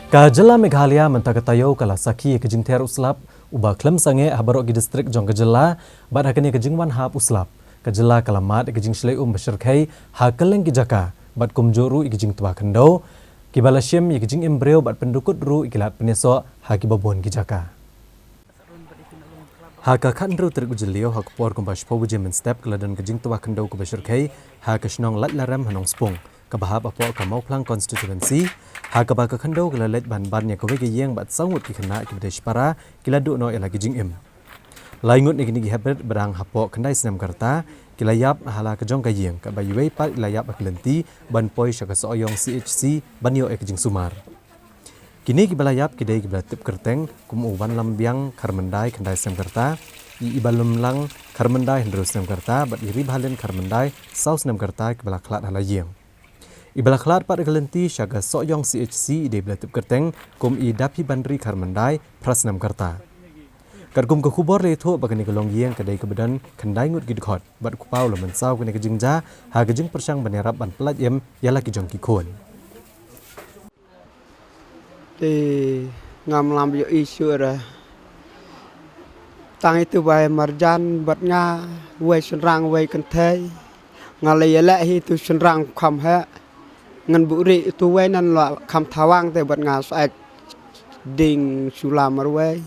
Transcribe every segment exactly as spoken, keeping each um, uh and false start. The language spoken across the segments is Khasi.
Ka jylla Meghalaya mynta ka taïew ka la sakhi ïa ka jingther u slap uba khlem sangeh ha baroh ki distrik jong ka jylla, bad ha kane ka jingwan hap u slap, ka jylla ka la mad ïa ka jingshlei um ba shyrkhei ha kylleng ki jaka, bad kumjuh ruh ïa ka jingtwa khyndew, kiba la shim ïa ka jingim briew bad pyndukut ruh ïa ki lad pynïasoh ha kiba bun ki jaka. Ha ka khathynriew tarik u Jylliew, ha ka por kumba shiphew baje mynstep, ka la don ka jingtwa khyndew kaba shyrkhei ha ka shnong Laitlarem ha Nongspung, kaba hap hapoh ka Mawphlang constituency, ha kaba ka khyndew ka la leit ban ban ïa kawei ka ïing bad saw ngut ki khynnah kiba dei shipara ki la duh noh ïa la ki jingim. Lai ngut na kine ki heprit ba dang hapoh khyndai snem ka rta ki la ïap ha la ka jong ka ïing, kaba iwei pat i la ïap ha ka lynti ban poi sha ka Sohiong C H C ban ïoh ïa ka jingsumar. Kine kiba la ïap ki dei kiba la tip kyrteng kum u Wanlambiang Kharmyndai, khyndai snem ka rta, i Ibalumlang Kharmyndai, hynriew snem ka rta, bad i Ribhalin Kharmyndai, saw snem ka rta, kiba la khlad ha la ïing. Iba la khlad pat ha ka lynti sha ka Sohiong C H C i dei iba la tip kyrteng kum i Daphibandri Kharmyndai, phra snem ka rta. Katkum ka khubor la ïathuh ba kane ka longïing ka dei kaba don khyndai ngut ki dkhot, bad u kpa u la mynsaw kane ka jingjia ha ka jingpyrshang ban ïarap ban pyllait im ïa la ki jong ki khun. Te ngam lam ïohi shuh re. Tang itu ba marjan bad nga, wei shynrang wei kynthei. Nga la ïaleh hi tu shynrang kham heh. Ngan buh rieh tu wei nan la kham thawang te bad nga syaid ding shu la marwei.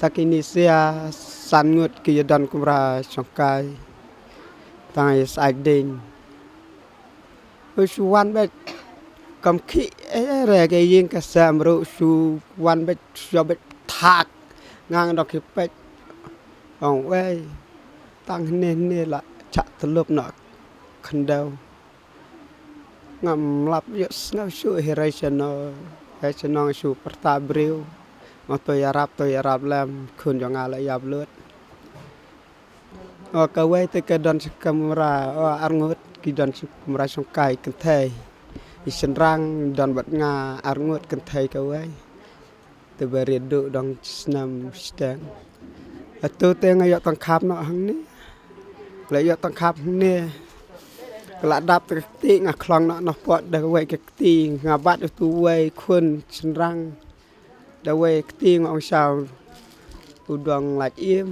Ta kine sia san ngut ki ïadon kumra shongkai. Tang ïa syaid ding. Shu wan beit kam khih, eh, re ka ïing ka sem ruh shu wan beit, shu beit thak ngang dok ki peit. Ong wei, tang hne hne la chah tyllup noh khyndew. Ngam lap ïohsngew shuh hi re shano, re shano shu pyrta briew. Nga to ïarap, to ïarap lem, khun jong nga la ïap lut. O kawei te ka don shi kamra, o ar ngut ki don shi kamra shongkai kynthei. I shynrang don bad nga ar ngut kynthei kawei. Te ba rit duh dang snem shiteng. Atu te nga ïoh tang khap noh hangne. La ïoh tang khap hangne. Ka la dap te ka kti nga khlong noh noh pot da kawei ka kti nga bat utu wei khun shynrang. Da wei kti nga ong shaw u dong lait im.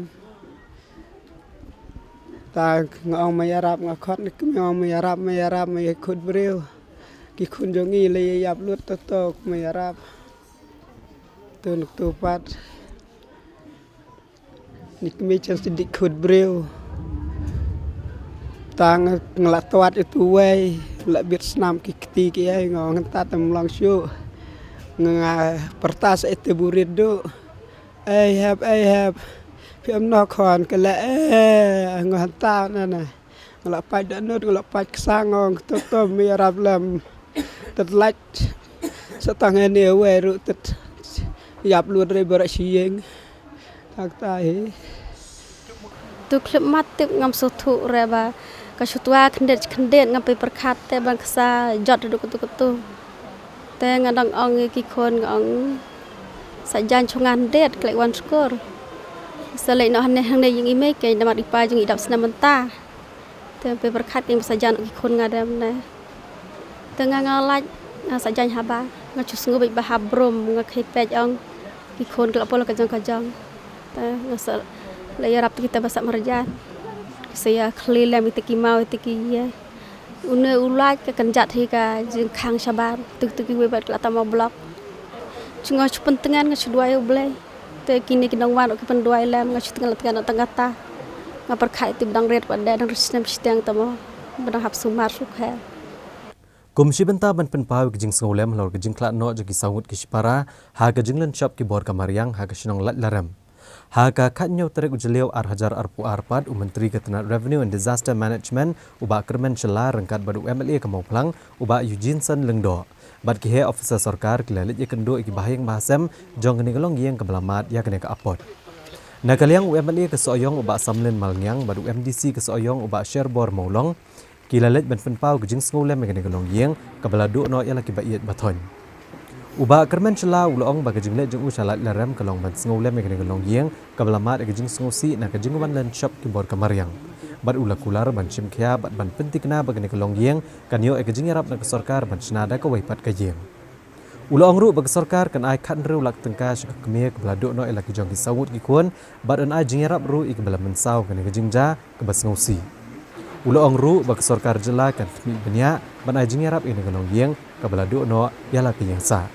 Ta nga ong ma ïarap nga khot ne kmie ong ma ïarap, ma ïarap, ma ïa khut briew. Ki khun jong ngi la ïap lut to to ma ïarap. Tu nuk tu pat. Ni kmie chen sdih khut briew. Tang nga la twat itu wei, la bit snam ki kti ki ei nga ong ta tam long shu. Nga pyrta sa ite burit du. Ei hep, ei hep. Phi em no khon ke le, eh, nga hanta na na. Nga la pait da nud, nga la pait ksa nga ong to to mi rap lem. Tet lait. Sa tang ne wei ru tet. Ïap lut re bara shi ïing. Tak ta hi. Tu khlem mat tip ngam sngewthuh re ba ka shu twa khyndiat khyndiat ngam pyrkhat te ban ksa jot ruh katu katu. Te nga dang ong ïa ki khun nga ong sa jan chungan det klek wan skur. Sa leit noh hangne hangne ïing i mei ke namar i pa jong i dap snem mynta. Te pyrkhat ïa ba sa jan ki khun nga dem ne. Te nga nga lait nga sa jan haba nga chu sngew beit ba hap brum nga khei peit ong ki khun ka la pol ka jong ka jong. Te nga sa la ïarap te kita ba sa marjan. Sa ïa khli lem ite ki maw ite ki ïa. Une u lait ka kynjat hi ka jingkhang shabar. Tuk tuk iwei bad ka la tama blok. Chu nga chu pyntngen nga chu duwai u Blei. Te kine ki nongwan ruh ki pynduwai lem nga chu tngen la tngen tang kata. Nga pyrkhat ite ba dang rit bad dang rit snem shiteng tamo. Ba dang hap sumar sukher. Kum shi bynta ban pynpaw ïa ka jingsngewlem halor ka jingkhlad noh jong ki saw ngut ki shipara ha ka jinglynshop ki bor ka mariang ha ka shnong Laitlarem. Ha ka khathynñiew tarik u Jylliew ar hajar arphew ar pat u Myntri ka tnat Revenue and Disaster Management u Bah Kyrmen Shylla ryngkat bad u M L A ka Mawphlang u Bah Eugeneson Lyngdoh bad ki heh ophisar sorkar ki la leit ïakynduh ïa ki bahaïing bahasem jong kane ka longïing kaba la mad ïa kane ka apot. Na ka liang u M L A ka Sohiong u Bah Samlin Malngiang bad u M D C ka Sohiong u Bah Sherbor Mawlong ki la leit ban pynpaw ka jingsngewlem ïa kane ka longïing kaba la duh noh ïa la ki ba ïeit ba thoiñ. U Bah Kyrmen Shylla u la ong ba ka jingleit jong u sha Laitlarem ka long ban sngewlem ïa kane ka longïing kaba la mad ïa ka jingsngewsih na ka jingwan lynshop ki bor ka mariang. Bad u la kular ban shim khia bad ban pynthikna ba kane ka longïing kan ïoh ïa ka jingïarap na ka sorkar ban shna da kawei pat ka ïing. U la ong ruh ba ka sorkar kan ai khathynriew lak tyngka sha ka kmie kaba la duh noh ïa la ki jong ki saw ngut ki khun, bad yn ai jingïarap ruh ïa kiba la mynsaw kane ka jingjia kaba sngewsih. U la ong ruh ba ka sorkar jylla kan khmih bniah ban ai jingïarap ïa kane ka longïing kaba la duh noh ïa la ka ïing sah.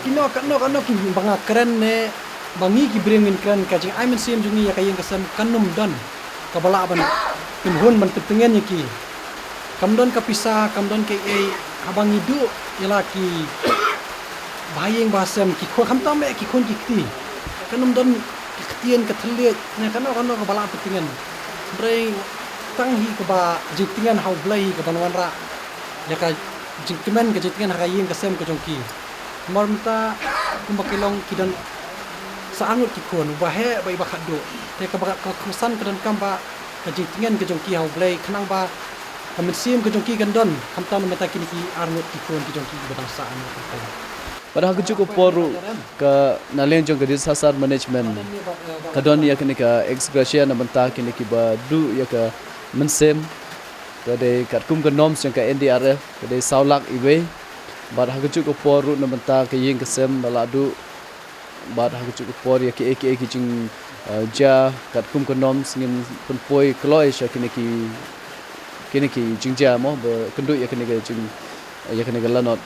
Kino kano kano ki ba nga kren ne ba ngi ki briew ngin kren, ka jingai mynsiem jong ngi ïa ka ïing ka sem kan nym don kaba lah ban pynhun ban pyntngen ïa ki. Kam don ka pisa, kam don kaei, haba ngi duh ïa la ki bahaïing bahasem, ki khun, khamtam eh ki khun ki kti, kan nym don ka ktien ka thylliej ne kano kano kaba lah pyntngen. Hynrei tang hi kaba jingtngen ha U Blei hi kaban wanrah ïa ka jingkmen ka jingtngen ha ka ïing ka sem ka jong ki. Namar mynta kumba ki long ki don sa arngut ki khun, uba heh bad iba khatduh. Te kaba ka kongsan ka donkam ba ka jingtngen ka jong ki ha U Blei, khnang ba ka mynsiem ka jong ki kan don, khamtam na mynta kine ki arngut ki khun ki jong ki kiba dang sa arngut ki khun. Bad ha kajuh ka por ruh, ka na liang jong ka disaster management, ka don ïa kane ka ex gratia na bynta kine kiba duh ïa ka mynsiem. Ka dei katkum ka norms jong ka N D R F, ka dei saw lak iwei. Bad ha kajuh ka por ruh na bynta ka ïing ka sem ba la duh. Bad ha kajuh ka por ïa kiei kiei ki jing, eh, jia katkum ka norms, ngin pynpoi kloi sha kine ki, kine ki jingjia mo, ba kynduh ïa kine ki jing, ïa kine ki lanot.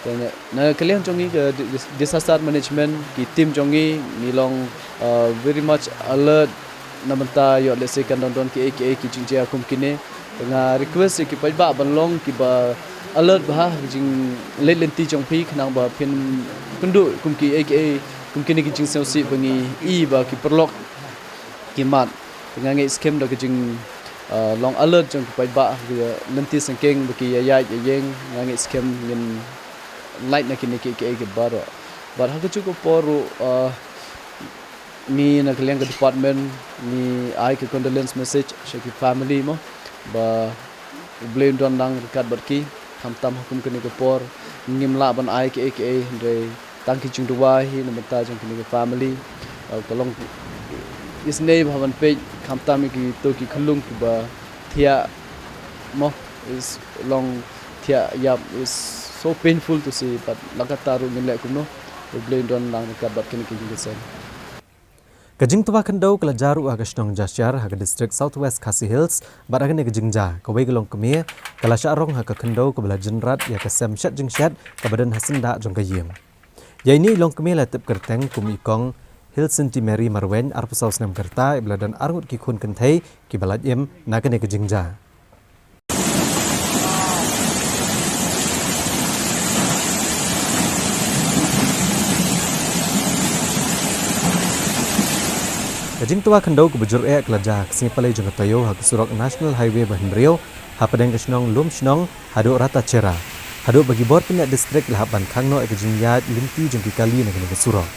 Te na, na ka liang jong ngi ka di-, dis-, disaster management, ki team jong ngi, ngi long, uh, very much alert na bynta ïoh lehse kan don don kiei kiei ki jingjia kum kine. Te nga request ïa ki paidbah ban long kiba alert bha ha ka jingleit lynti jong phi, khnang ba phin kynduh kum kiei kiei kum kine ki jingsngewsih ba ngi i ba ki paralok ki mad. Te nga ngeit skhem da ka jing, uh, long alert jong ki paidbah ha ka lynti syngkien ba ki ïaid ïaïeng, nga ngeit skhem ngin lait na kine kiei kiei baroh. Bad ha kajuh ka por ruh, uh, ngi na ka liang ka department ngi ai ka condolence message sha ki family mo, ba U Blei un don lang ryngkat bad ki, khamtam ha kum kane ka por ngim lah ban ai kiei kiei, hynrei tang ki jingduwai hi na bynta jong kine ki family. Uh, ka long isynei bha ban peit, khamtam ïa kito ki khyllung kiba thiah mo, is long thiah ïap, is so painful to see, bad la katta ruh ngin leh kumno, U Blei un don lang ryngkat bad kine ki jingïaseng. Ka jingtwa khyndew ka la jia ruh ha ka shnong Jashiar ha ka district South West Khasi Hills, bad ha kane ka jingjia kawei ka longkmie ka la shah rong ha ka khyndew kaba la jynrat ïa ka sem shet jingshet kaba don ha syndah jong ka ïing. Ïa ine i longkmie la tip kyrteng kum i Kong Hilsinti Mary Marwein, arphew saw snem ka rta, iba la don arngut ki khun kynthei kiba lait im na kane ka jingjia. Ka jingtwa khyndew kaba jur eh ka la jia ha ka sngi palei jong ka taïew ha ka surok National Highway ba hynriew, hapdeng ka shnong Lumshnong haduh Ratachera, haduh ba ki bor pyniaid district ki la hap ban khang noh ïa ka jingïaid lynti jong ki kali na kane ka surok.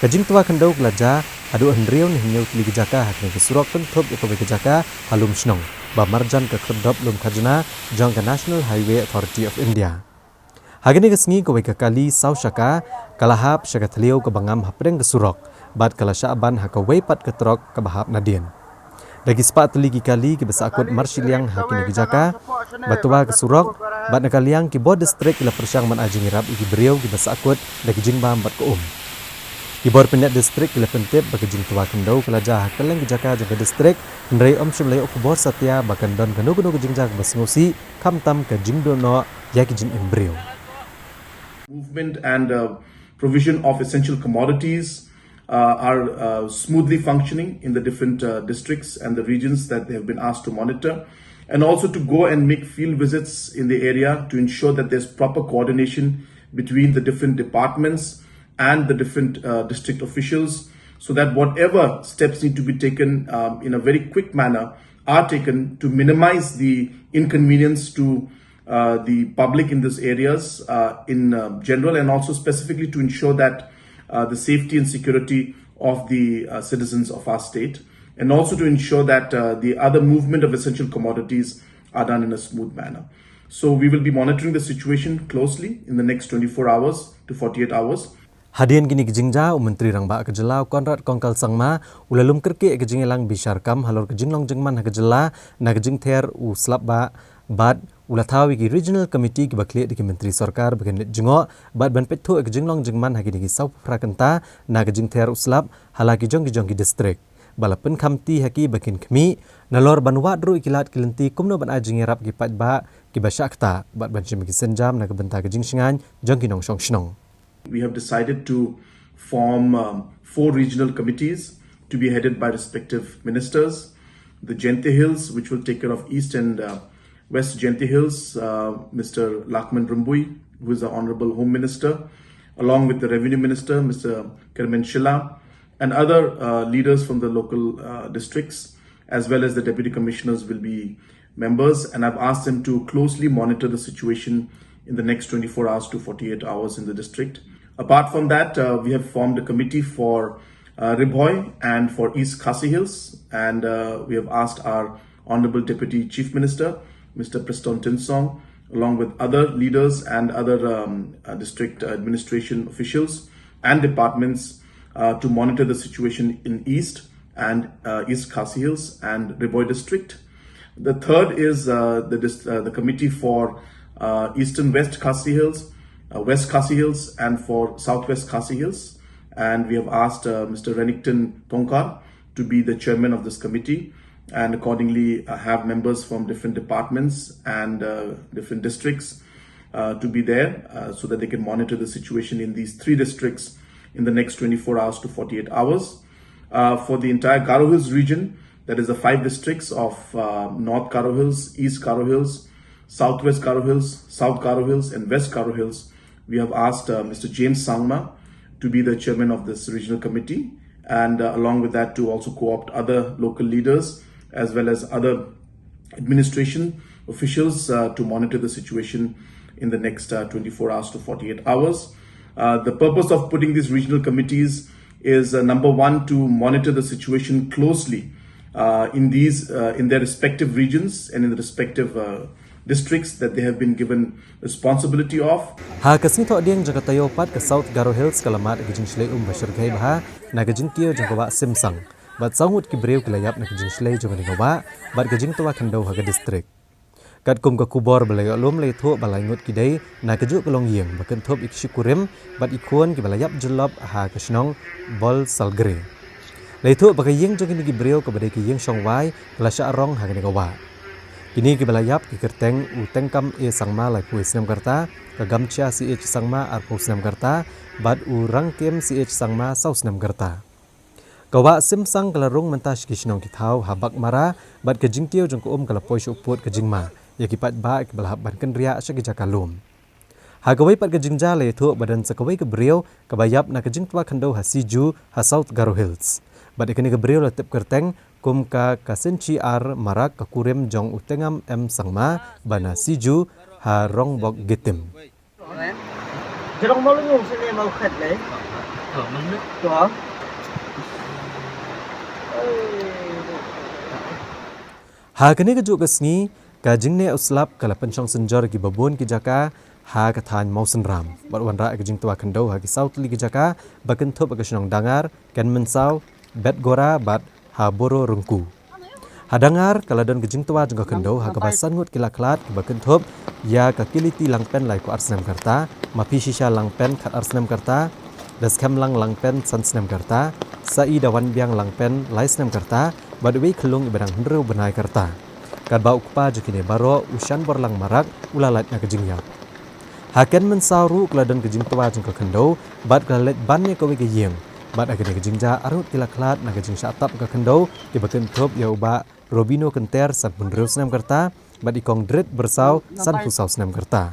Ka jingtwa khyndew ka la jia haduh hynriew ne hynñiew tylli ki jaka ha kane ka surok, kynthup ïa kawei ka jaka ha Lumshnong ba marjan ka khyrdop lum khajna jong ka National Highway Authority of India. Ha kane ka sngi kawei ka kali saw shaka ka la hap sha ka thliew kaba ngam hapdeng ka surok, bad ka la shah ban ha kawei pat ka trok kaba hap nadien. Da ki spah tylli ki kali kiba sahkut marshiliang ha kine ki jaka ba twa ka surok, bad na ka liang ki bor district ki la pyrshang ban ai jingïarap ïa ki briew kiba sahkut da ki jingbam bad ka um. Ki bor pyniaid district ki la pyntip ba ka jingtwa khyndew ka la jia ha kylleng ki jaka jong ka district, hynrei ym shym la ïoh khubor satia ba kan don kano kano ka jingjia kaba sngewsih, khamtam ka jingduh noh ïa ki jingim briew. Movement and, uh, provision of essential commodities, uh, are, uh, smoothly functioning in the different, uh, districts and the regions that they have been asked to monitor, and also to go and make field visits in the area to ensure that there's proper coordination between the different departments and the different, uh, district officials, so that whatever steps need to be taken, um, in a very quick manner are taken to minimize the inconvenience to uh, the public in these areas, uh, in, uh, general, and also specifically to ensure that, uh, the safety and security of the, uh, citizens of our state, and also to ensure that, uh, the other movement of essential commodities are done in a smooth manner. So we will be monitoring the situation closely in the next twenty-four hours to forty-eight hours. Hadien kine ki jingjia, u Myntri Rangbah ka jylla, u Conrad Kongkal Sangma, u la lum kyrkieh ka jingïalang bishar kam halor ka jinglong jingman ha ka jylla na ka jingther u slap bah, bad u la thaw ïa ki Regional Committee kiba khlieh da ki Myntri Sorkar ba kin leit jngoh bad ban peit thuh ïa ka jinglong jingman ha kine ki saw phra kynta na ka jingther u slap ha la ki jong ki jong ki district. Ba la pynkhamti ha ki ba kin khmih nalor ban wad ruh ïa ki lad ki lynti kumno ban ai jingïarap ki paidbah kiba shah ktah bad ban shim ïa ki sienjam na ka bynta ka jingshngaiñ jong ki nongshong shnong. We have decided to form, um, four regional committees to be headed by respective ministers. The Jaintia Hills, which will take care of East and, uh, West Jaintia Hills, uh, Mister Lahkmen Rymbui, who is the Honorable Home Minister, along with the Revenue Minister, Mister Kyrmen Shylla, and other, uh, leaders from the local, uh, districts, as well as the deputy commissioners will be members, and I've asked them to closely monitor the situation in the next twenty-four hours to forty-eight hours in the district. Apart from that, uh, we have formed a committee for, uh, Ri Bhoi and for East Khasi Hills, and, uh, we have asked our Honorable Deputy Chief Minister, Mister Prestone Tynsong, along with other leaders and other, um, uh, district administration officials and departments, uh, to monitor the situation in East and, uh, East Khasi Hills and Ri Bhoi district. The third is, uh, the dis-, uh, the committee for, uh, Eastern West Khasi Hills, uh, West Khasi Hills, and for Southwest Khasi Hills. And we have asked, uh, Mister Renikton Tongkhar to be the chairman of this committee, and accordingly, uh, have members from different departments and, uh, different districts, uh, to be there, uh, so that they can monitor the situation in these three districts in the next twenty-four hours to forty-eight hours. Uh, for the entire Garo Hills region, that is the five districts of, uh, North Garo Hills, East Garo Hills, Southwest Garo Hills, South Garo Hills, and West Garo Hills, we have asked, uh, Mister James Sangma to be the chairman of this regional committee, and, uh, along with that, to also co-opt other local leaders as well as other administration officials, uh, to monitor the situation in the next, uh, twenty-four hours to forty-eight hours. Uh, the purpose of putting these regional committees is, uh, number one, to monitor the situation closely, uh, in these, uh, in their respective regions and in the respective, uh, districts that they have been given responsibility of. Ha ka sngi Thohdieng jong ka taïew pat, ka South Garo Hills ka la mad ïa ka jingshlei um ba shyrkhei bha na ka jingkiew jong ka wah Simsang. Bad saw ngut ki briew ki la ïap na ka jingshlei jong kane ka wah bad ka jingtwa khyndew ha ka district. Katkum ka khubor ba la ïoh lum, la ïathuh ba lai ngut ki dei na kajuh ka longïing ba kynthup ïa ki shi kurim bad i khun kiba la ïap jyllop ha ka shnong Bolsalgre. La ïathuh ba ka ïing jong kine ki briew kaba dei ka ïing shongwai ka la shah rong ha kane ka wah. Kine kiba la ïap ki kyrteng u Tengkam A Sangma, laiphew snem ka rta, ka Gamchia C H Sangma, arphew snem ka rta, bad u Rangkim C H Sangma, saw snem ka rta. Ka wah Simsang ka la rung mynta sha ki shnong ki thaw ha Baghmara, bad ka jingkiew jong ka um ka la poi sha u pud ka jingma ïa ki paidbah kiba la hap ban kynriah sha ki jaka lum. Ha kawei pat ka jingjia, la ïathuh ba don sa kawei ka briew kaba ïap na ka jingtwa khyndew ha Siju ha South Garo Hills. Bad ïa kane ka briew la tip kyrteng kum ka Kasinchi R Marak, ka kurim jong u Tengam M Sangma ba na Siju ha Rongbok Gitim. Ha kane kajuh ka sngi, ka jingneh u slap ka la pynshong synjor ïa kiba bun ki jaka ha ka thaiñ Mawsynram. Bad wanrah ïa ka jingtwa khyndew ha ki saw tylli ki jaka ba kynthup ïa ka shnong Dangar, Kenmynsaw, Betgora bad ha Boro Rungku. Ha Dangar ka la don ka jingtwa jong ka khyndew ha kaba san ngut ki la khlad kiba kynthup ïa ka Kiliti Langpen, laiphew ar snem ka rta, Mapishisha Langpen, khat ar snem ka rta, Daskhemlang Langpen, san snem ka rta, Saidawanbiang Langpen, lai snem ka rta, bad uwei khyllung iba dang hynriew bnai ka rta. Katba u kpa jong kine baroh, u Shanborlang Marak, u la lait na ka jingïap. Ha Kenmynsaw ruh ka la don ka jingtwa jong ka khyndew bad ka la leit ban ïa kawei ka ïing. Bad ha kane ka jingjia ar ngut ki la khlad na ka jingshah tap ka khyndew kiba kynthup ïa u Bah Robino Kynter, sanphew hynriew snem ka rta, bad i Kong Drit Byrsaw, sanphew saw snem ka rta.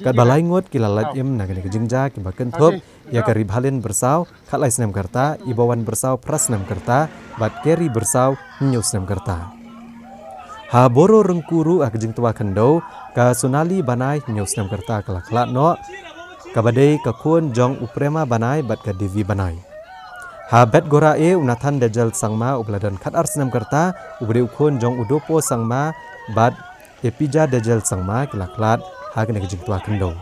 Katba lai ngut ki la lait im na kane ka jingjia kiba kynthup ïa ka Ribhalin Byrsaw, khatlai snem ka rta, i Bawan Byrsaw, phra snem ka rta, bad Keri Byrsaw, hynñiew snem ka rta. Ha Boro Rungku ruh ha ka jingtwa khyndew, ka Sonali Banai, hynñiew snem ka rta, ka la khlad noh, kaba dei ka khun jong u Prema Banai bad ka Devi Banai. Ha Betgora A, u Nathan Dejel Sangma uba la don khat ar snem ka rta, uba dei u khun jong u Dopo Sangma bad Epija Dejel Sangma, ki la khlad ha kane ka jingtwa khyndew.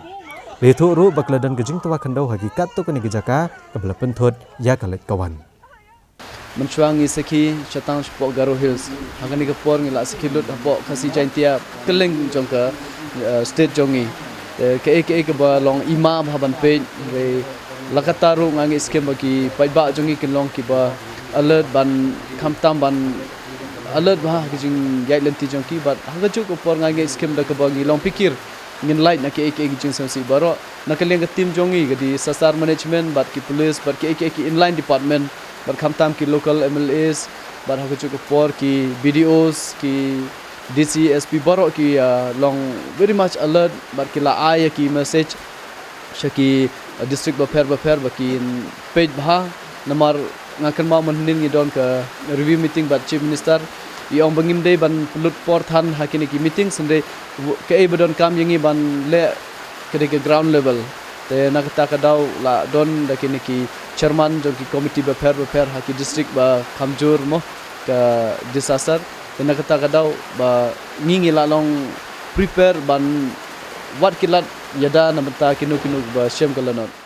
La ïathuh ruh ba ka la don ka jingtwa khyndew ha ki katto katne ki jaka kaba la pynthut ïa ka leit ka wan. Mynshuwa ngi sakhi shatang shapoh Garo Hills. Ha kane ka por ngi la sakhi lut hapoh Khasi Jaintia, kylleng jong ka, eh, state jong ngi. Eh, kaei kaei kaba long i ma bha ban peit, hynrei la katta ruh nga ngeit skhem ba ki paidbah jong ngi kin long kiba alert ban khamtam ban alert bha ha ki jingïaid lynti jong ki, bad ha kajuh ka por nga ngeit skhem da kaba ngi long phikir ngin lait na kaei kaei ki jingsngewsih baroh. Na ka liang ka team jong ngi, ka disaster management, bad ki police, bad kaei kaei ki inline department, bad khamtam ki local M L As, bad ha kajuh ka por ki B D Os, ki D C, S P baroh ki, ah, long very much alert, bad ki la ai ïa ki message sha ki, ah, district bapher bapher ba kin peit bha, namar nga kynmaw mynhynnin ngi don ka review meeting bad Chief Minister, i ong ba ngim dei ban pynlut por than ha kine ki meeting, hynrei kaei ba donkam ïa ngi ban leh ka dei ka ground level. Te na kata ka daw la don da kine ki chairman jong ki committee bapher bapher ha ki district ba kham jur mo ka disaster. Te na kata ka daw ba ngi ngi la long prepare ban wad ki lad ïada na bynta kino kino ba shem ka lanot.